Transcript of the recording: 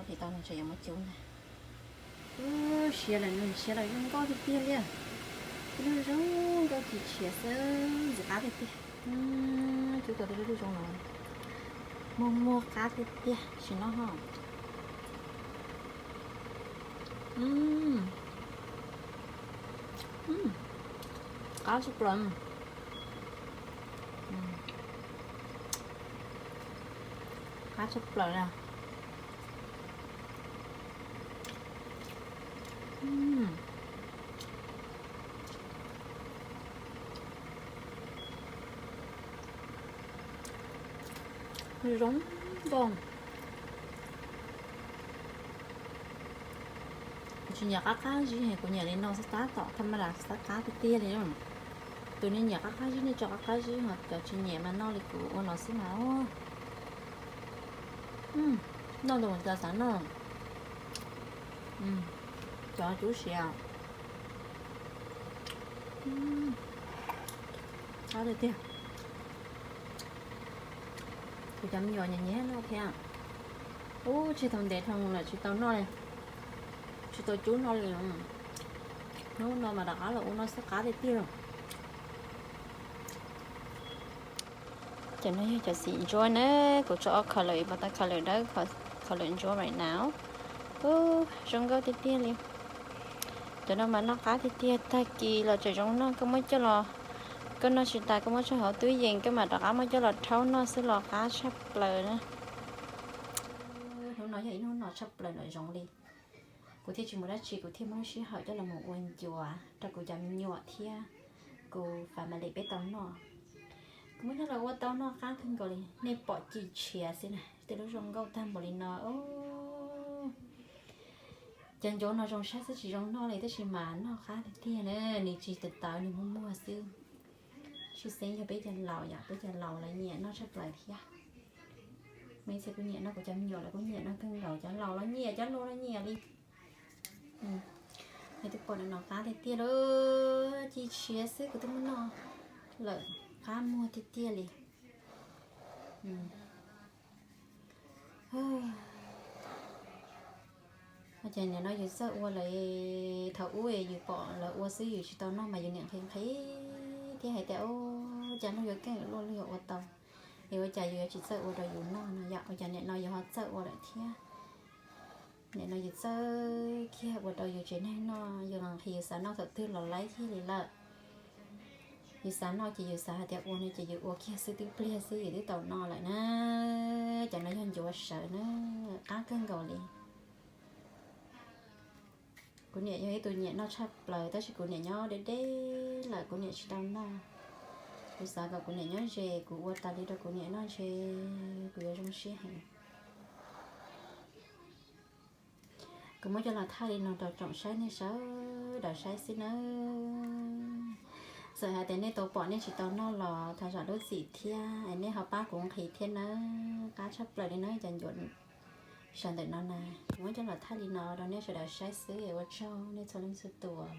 Tsis tau no tseem yuav muab cub ntag. Siav lawm, nws siav lawm zoo nkauj tiag tiag li. Ib lub zoo nkauj tsis tshiav xwb, ntxim qab tiag tiag. Cub tau lub zoo no, muag muag qab tiag tiag, sim noj ho. Qab tshaj plaws. Qab tshaj plaws na. Zoo nkauj. Kuv tsis nyiam qab qab zib, kuv nyiam li no xwb, tab tom tham ma das xwb, qab tiag tiag li. Tus nej nyiam qab qab zib nej tso qab qab zib, ho cov tsis nyiam mas noj li kuv ua no xwb mas. Noj ntau mus cas xav noj. Cov cub siav. Qab tiag tiag. Kuv cov me nyuam nyiam nyiam noj thiab. Ub, tsis tau ntev dhau lawm tsis tau noj li, tsis tau cub noj li. Hnub no mas rov qab los ua noj xwb, qab tiag tiag. Cov no yog cov xim ntsuab na, kuv tso ob color, ib pab tau color dawb, color ntsuab right now. Ub, zoo nkauj tiag tiag li. Cov no mas noj qab tiag tiag, tag kis los tseem zoo noj, koj muab coj los, koj noj tsis tas koj muab tso hauv tub yees, koj mam rov qab muab coj los rhaub noj xwb los qab tshaj plaws na. Hnub no yog ib hnub no tshaj plaws nram zoov li. Kuv thiaj tsis mus dab tsi, kuv thiaj muab lub sij hawm coj los mus ua ncuav rau kuv cov me nyuam thiab kuv family peb tau noj. Kuv muab coj los ua tau noj qab kawg nkaus li, nej pom ci tshiav xwb na, tej lub zoo nkauj tag npaum li no. Cov ncuav no zoo saib xwb tsis zoo noj li, tab sis mas noj qab tiag tiag na, nws tsis tawv tawv, nws muag muag xwb. Tshwj xeeb yog peb cov laus yom, peb cov laus lawv nyiam noj tshaj plaws thiab. Muaj ib txhia kuj nyiam noj, kuv cov me nyuam lawv kuj nyiam noj kawg nkaus, cov laus los nyiam, cov hluas los nyiam li. Nej twb pom no qab tiag tiag lawm, ci tshiav xwb kuv twb muab noj lawm, qab muag tiag tiag li. Ces nim no yus txawj ua lawm, thaum ub yus pom lawv ua xwb yus tsis tau noj mas yus niam nqhis nqhis thiab hais tias, ub, cas luag yuav keej luaj, luag yuav ua tau, es ua cas yus yuav tsis txawj ua rau yus noj no yom? Ua cas nim no yus ho txawj ua lawm thiab? Nim no yus txawj kiag ua rau yus tsev neeg noj, yus nqhis yus xav noj thaum twg los laib thiaj li lawm. Yus xav noj ces yus xav hais tias ua no ces yus ua kiag xwb, twb pliag xwb yus twb tau noj lawm na. Cov no yog ncuav sawv na, qab kawg nkaus li. Kuv niam yog ib tug nyiam noj tshaj plaws, tab sis kuv niam nyob deb deb lawm, kuv niam tsis tau noj. Kuv xav kom kuv niam nyob ze, kuv ua tas li rau kuv niam noj ntshe kuv yuav zoo siab heev. Kuv muab coj los thaij li no rau tsoom saib nej sawv daws saib xwb nawb. Txawm hais tias nej tau pom nej tsis tau noj los thov zam lub txim thiab es nej ho pab kuv nqhis thiab nawb. Qab tshaj plaws li nawb cov ncuav sawv ntawm no na. Kuv muab coj los thaij li no rau nej sawv daws saib xwb es ua tsaug nej txhua leej txhua tus.